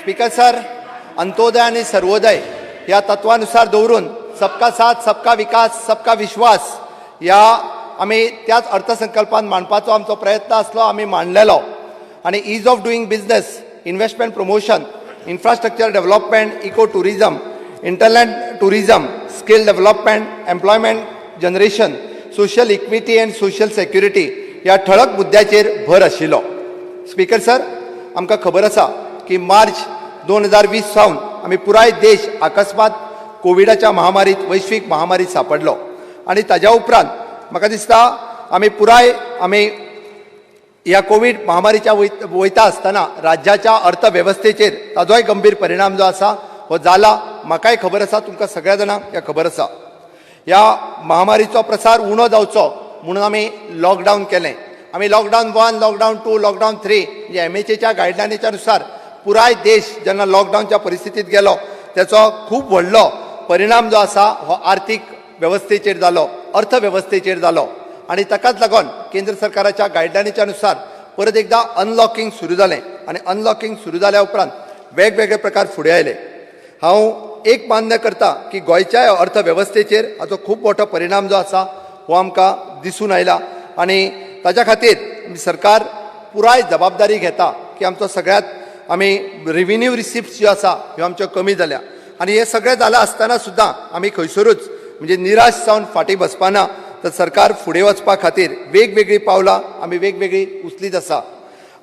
Speaker sir, Antyodaya आनी सर्वोदय ह्या तत्वानुसार दवरून सबका साथ, सबका विकास, सबका विश्वास ह्या आमी त्याच अर्थसंकल्पान मांडपाचो आमचो प्रयत्न आसलो, आमी मांडलेलो. आनी ease of doing business, investment promotion, infrastructure development, eco tourism, hinterland tourism, skill development, employment generation, social equity and social security ह्या ठळक मुद्द्याचेर भर आशिल्लो. स्पीकर सर, आमकां खबर आसा की मार्च 2020 सावन आमी पुराय देश अकस्मात कोविडाच्या महामारीत, वैश्वीक महामारीत सापडलो. आनी ताज्या उपरांत म्हाका दिसता आमी पुराय आमी ह्या कोवीड महामारीच्या वयता आसतना राज्याच्या अर्थवेवस्थेचेर ताजोय गंभीर परिणाम जो आसा हो जाला. म्हाकाय खबर आसा, तुमकां सगळ्या जाणांक हें खबर आसा. ह्या महामारीचो प्रसार उणो जावचो म्हणून आमी लॉकडावन केलें. आमी lockdown 1, lockdown 2, lockdown 3, म्हणजे एमएचएच्या गायडलायनीच्या नुसार पुराय देश जेन्ना लॉकडावनच्या परिस्थितीत गेलो, तेचो खूब व्हडलो परिणाम जो आसा हो आर्थीक वेवस्थेचेर जालो, अर्थवेवस्थेचेर जालो. आनी ताकाच लागून केंद्र सरकाराच्या गायडलायनीच्या नुसार परत एकदां अनलॉकींग सुरू जालें. आनी अनलॉकींग सुरू जाल्या उपरांत वेगवेगळे प्रकार फुडें आयले. हांव एक मान्य करता की गोंयच्या अर्थवेवस्थेचेर हाचो खूब मोठो परिणाम जो आसा हो आमकां दिसून आयला. आनी ताच्या खातीर सरकार पुराय जबाबदारी घेता की आमचो सगळ्यांत आमी रिविन्यू रिसिप्ट ज्यो आसा ह्यो आमच्यो कमी जाल्या. आनी हें सगळें जालां आसतना सुद्दां आमी खंयसरूच म्हणजे निराश जावन फाटीं बसपाना, तर सरकार फुडें वचपा खातीर वेगवेगळीं पावलां आमी वेगवेगळीं उचलीत आसा.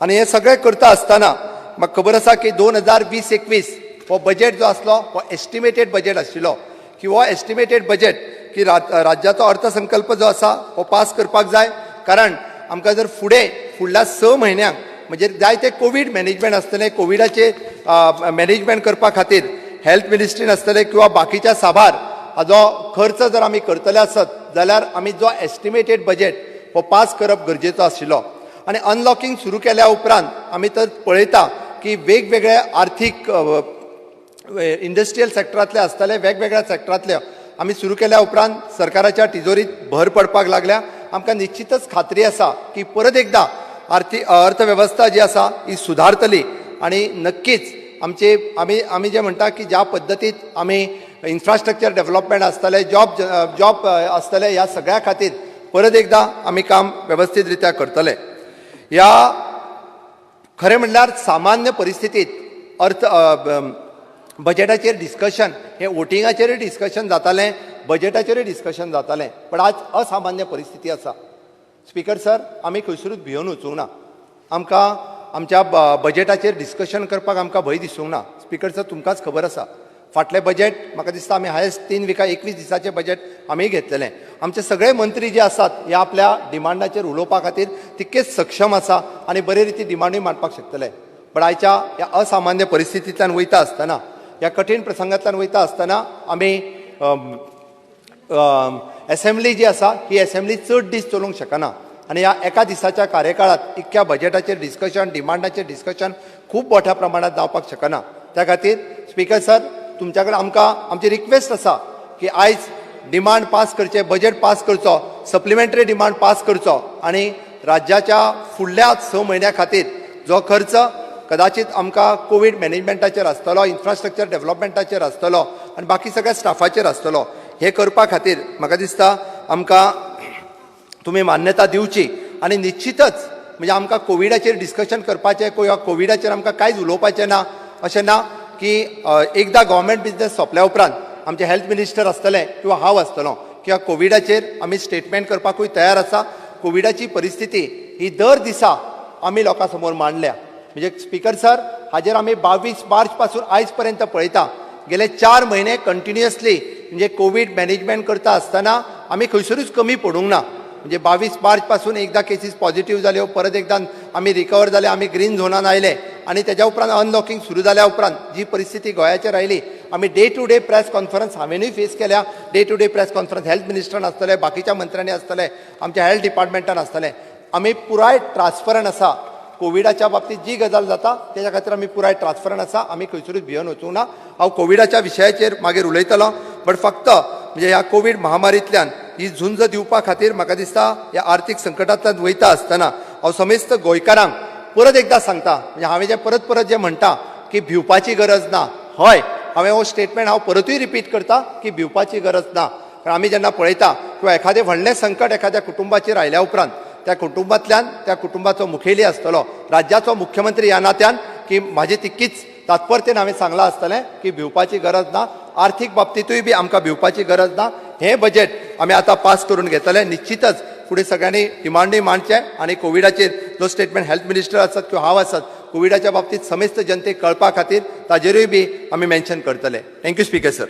आनी हें सगळें करता आसतना म्हाका खबर आसा की 2020-21 हो बजेट जो आसलो हो एस्टिमेटेड बजेट आशिल्लो, की हो एस्टिमेटेड बजेट की राज्याचो अर्थसंकल्प जो आसा हो पास करपाक जाय. कारण आमकां जर फुडें फुडल्या 6 म्हयन्यांक म्हणजे जायते कोवीड मॅनेजमेंट आसतलें, कोविडाचे मॅनेजमेंट करपा खातीर हेल्थ मिनिस्ट्रीन आसतलें किंवा बाकीच्या साबार हाजो खर्च जर आमी करतले आसत जाल्यार आमी जो एस्टिमेटेड बजेट हो पास करप गरजेचो आशिल्लो. आनी अनलॉकींग सुरू केल्या उपरांत आमी तर पळयता की वेगवेगळे आर्थीक इंडस्ट्रियल सेक्टरांतले आसतले, वेगवेगळ्या सेक्टरांतले आमी सुरू केल्या उपरांत सरकाराच्या तिजोरीत भर पडपाक लागल्या. आमकां निश्चितच खात्री आसा की परत एकदां आर्थीक अर्थवेवस्था जी आसा ही सुदारतली. आनी नक्कीच आमचे आमी आमी जे म्हणटा की ज्या पद्दतीत आमी इन्फ्रास्ट्रक्चर डेव्हलपमेंट आसतले, जॉब जॉब आसतले, ह्या सगळ्या खातीर परत एकदां आमी काम वेवस्थीत रित्या करतले. ह्या खरें म्हणल्यार सामान्य परिस्थितीत अर्थ बजेटाचेर डिस्कशन हें वोटिंगाचेरूय डिस्कशन जातालें, बजेटाचेरूय डिस्कशन जातालें, पण आज असामान्य परिस्थिती आसा. स्पीकर सर, आमी खंयसरूच भियोन वचूंक ना. आमकां आमच्या बजेटाचेर डिस्कशन करपाक आमकां भंय दिसूंक ना. स्पीकर सर, तुमकांच खबर आसा, फाटलें बजेट म्हाका दिसता आमी हायस्ट 3 विका 21 दिसाचें बजेट आमी घेतलेलें. आमचे सगळे मंत्री जे आसात हे आपल्या डिमांडाचेर उलोवपा खातीर तितकेच सक्षम आसा आनी बरे रिती डिमांडूय मांडपाक शकतले. पण आयच्या ह्या असामान्य परिस्थितींतल्यान वयता आसतना, ह्या कठीण प्रसंगांतल्यान वयता आसतना आमी एसेंब्ली जी आसा ही एसेंब्ली चड दीस चलोवंक शकना. आनी ह्या एका दिसाच्या कार्यकाळात इतक्या बजेटाचेर डिस्कशन, डिमांडाचेर डिस्कशन खूब मोठ्या प्रमाणात जावपाक शकना. त्या खातीर स्पीकर सर, तुमच्या कडेन आमकां आमची रिक्वेस्ट आसा की आयज डिमांड पास करचे, बजेट पास करचो, सप्लिमेंटरी डिमांड पास करचो आनी राज्याच्या फुडल्या 6 म्हयन्या खातीर जो खर्च कदाचित आमकां कोवीड मॅनेजमेंटाचेर आसतलो, इन्फ्रास्ट्रक्चर डेव्हलपमेंटाचेर आसतलो आनी बाकी सगळ्या स्टाफाचेर आसतलो, हें करपा खातीर म्हाका दिसता आमकां तुमी मान्यता दिवची. आनी निश्चितच म्हणजे आमकां कोविडाचेर डिस्कशन करपाचें किंवा कोविडाचेर आमकां कांयच उलोवपाचें ना अशें ना, की एकदां गव्हर्मेंट बिजनेस सोंपल्या उपरांत आमचे हेल्थ मिनिस्टर आसतले किंवा हांव आसतलो किंवा कोविडाचेर आमी स्टेटमेंट करपाकूय तयार आसा. कोविडाची परिस्थिती ही दर दिसा आमी लोकां समोर मांडल्या. म्हणजे स्पीकर सर, हाजेर आमी 22 मार्च पासून आयज पर्यंत पळयता, गेले 4 म्हयने कंटिन्युअसली म्हणजे कोवीड मॅनेजमेंट करता आसतना आमी खंयसरूच कमी पडूंक ना. म्हणजे 22 मार्च पासून एकदां केसीस पॉझिटिव्ह जाल्यो, परत एकदां आमी रिकवर जाले, आमी ग्रीन झोनान आयले आनी तेज्या उपरांत अनलॉकींग सुरू जाल्या उपरांत जी परिस्थिती गोंयाचेर आयली, आमी day to day press conference हांवेनूय face केल्या. Day to day press conference health मिनिस्टरान आसतले, बाकीच्या मंत्र्यांनी आसतले, आमच्या हेल्थ डिपार्टमेंटान आसतले. आमी पुराय ट्रान्सपरंट आसा. कोविडाच्या बाबतीत जी गजाल जाता तेज्या खातीर आमी पुराय ट्रान्सपरंट आसा. आमी खंयसरूच भियोन वचूंक ना. हांव कोविडाच्या विशयाचेर मागीर उलयतलो, बट फक्त म्हणजे ह्या कोवीड महामारींतल्यान ही झुंज दिवपा खातीर म्हाका दिसता ह्या आर्थीक संकटांतल्यान वयता आसतना हांव समेस्त गोंयकारांक परत एकदां सांगता, म्हणजे हांवें जें परत परत जें म्हणटा की भिवपाची गरज ना. हय, हांवें हो स्टेटमेंट हांव परतूय रिपीट करता की भिवपाची गरज ना, कारण आमी जेन्ना पळयता किंवा एखादें व्हडलें संकट एखाद्या कुटुंबाचेर आयल्या उपरांत त्या कुटुंबांतल्यान त्या कुटुंबाचो मुखेली आसतलो राज्याचो मुख्यमंत्री ह्या नात्यान की म्हाजी तितकीच तात्परतेन हांवें सांगलां आसतलें की भिवपाची गरज ना. आर्थीक बाबतींतूय बी आमकां भिवपाची गरज ना. हें बजेट आमी आतां पास करून घेतले, निश्चितच फुडें सगळ्यांनी डिमांडूय मांडचें आनी कोविडाचेर जो स्टेटमेंट हेल्थ मिनिस्टर आसत किंवा हांव आसत, कोविडाच्या बाबतींत समेस्त जनतेक कळपा खातीर ताजेरूय बी आमी मेन्शन करतले. Thank you, speaker sir.